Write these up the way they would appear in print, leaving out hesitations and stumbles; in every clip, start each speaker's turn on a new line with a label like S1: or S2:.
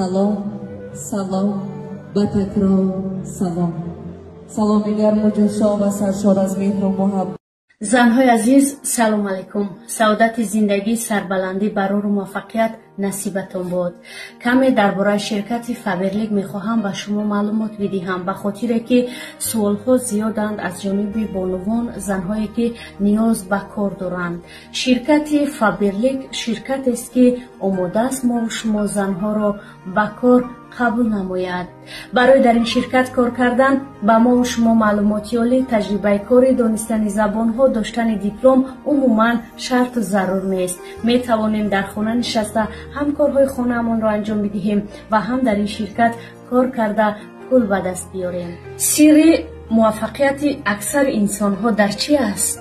S1: Салом, салом, ба такрор салом. Саломи гарму ҷӯшон ва саршор аз меҳру муҳаббат.
S2: Занҳои азиз, салом алайкум. Саодати зиндагӣ, сарбаландӣ, барору муваффақият насибатон бод. Каме дар бораи ширкати Фаберлик мехоҳам ба шумо маълумот бидиҳам, ба хотире ки суолҳо зиёданд аз ҷониби бонувон, занҳое ки ниёз ба кор доранд. Ширкати Фаберлик ширкатест ки омодааст мову шумо занҳоро ба кор қабул намояд. Барои дар ин ширкат кор кардан ба мову шумо маълумоти олӣ, таҷрибаи корӣ, донистани забонҳо, доштани диплом умуман шарту зарур нест. Метавонем дар хона нишаста ҳам корҳои хонаамонро анҷом бидиҳем ва ҳам дар ин ширкат кор карда пул ба даст биёрем. Сирри муваффақияти аксари инсонҳо дар чӣ аст?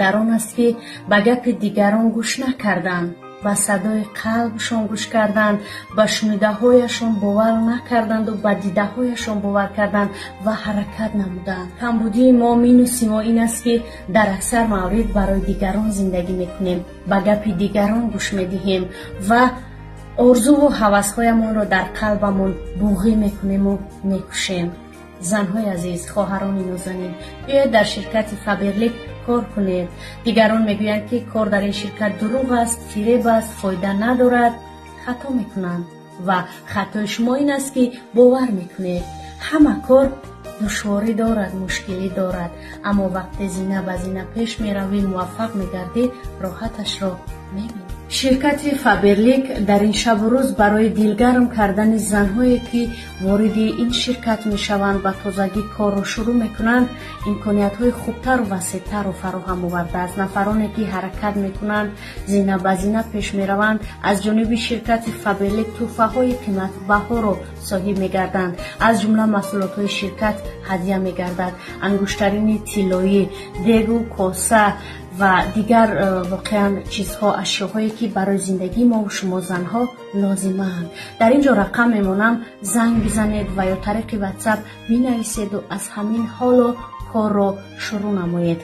S2: Дар он аст ки ба гапи дигарон гӯш накарданд, ба садои қалбшон гӯш карданд, ба шунидаҳояшон бовар накарданду ба дидаҳояшон бовар карданд ва ҳаракат намуданд. Камбудии мо, минуси мо ин аст ки дар аксар маврид барои дигарон зиндагӣ мекунем, ба гапи дигарон гӯш медиҳем ва орзуву ҳавасҳоямонро дар қалбамон буғӣ мекунему мекушем. Занҳои азиз, хоҳарони нозанин, биёед дар ширкати Фаберлик кор кунед. Дигарон мегӯянд ки кор дар ин ширкат дурӯғ аст, фиреб аст, фоида надорад. Хато мекунанд ва хатои шумо ин аст ки бовар мекунед. Ҳама кор душворӣ дорад, мушкилӣ дорад, аммо вақте зина ба зина пеш меравӣ, муваффақ мегардӣ, роҳаташро мебинӣ. Ширкати Фаберлик дар ин шабу рӯз барои дилгарм кардани занҳое ки вориди ин ширкат мешаванд, ба тозагӣ корро шурӯъ мекунанд, имкониятҳои хубтару васеътарро фароҳам овардааст. Нафароне ки ҳаракат мекунанд, зина ба зина пеш мераванд, аз ҷониби ширкати Фаберлик тӯҳфаҳои қиматбаҳоро соҳиб мегарданд. Аз ҷумла маҳсулотҳои ширкат ҳадя мегардад: ангуштарини тиллоӣ, дегу коса ва дигар воқеан чизҳо, ашёҳое ки барои зиндагии мо шумо занҳо лозимаанд. Дар ин ҷо рақам мемонам, занг бизанед ва ё тариқи WhatsApp бинависеду аз ҳамин ҳоло корро шурӯъ намоед.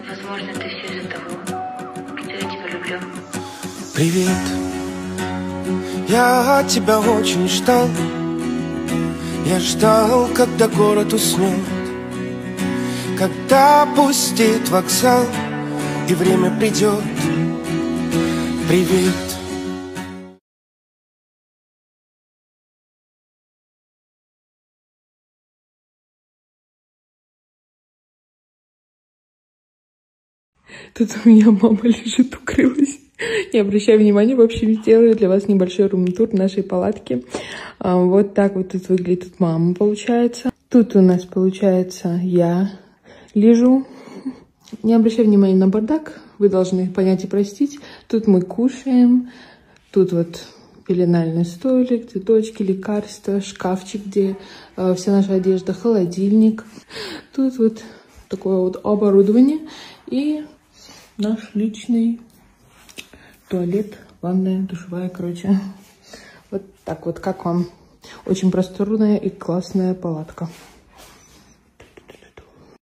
S3: Возможно, это все из-за того, что я тебя люблю.
S4: Привет, я тебя очень ждал. Я ждал, когда город уснет, когда пустит вокзал и время придет. Привет.
S5: Тут у меня мама лежит, укрылась. Не обращаю внимания, в общем, сделаю для вас небольшой рум-тур нашей палатки. Вот так вот тут выглядит тут мама, получается. Тут у нас, получается, я лежу. Не обращай внимания на бардак, вы должны понять и простить. Тут мы кушаем, тут вот пеленальный столик, цветочки, лекарства, шкафчик, где вся наша одежда, холодильник. Тут вот такое вот оборудование и наш личный туалет, ванная, душевая, короче. Вот так вот, как вам? Очень просторная и классная палатка.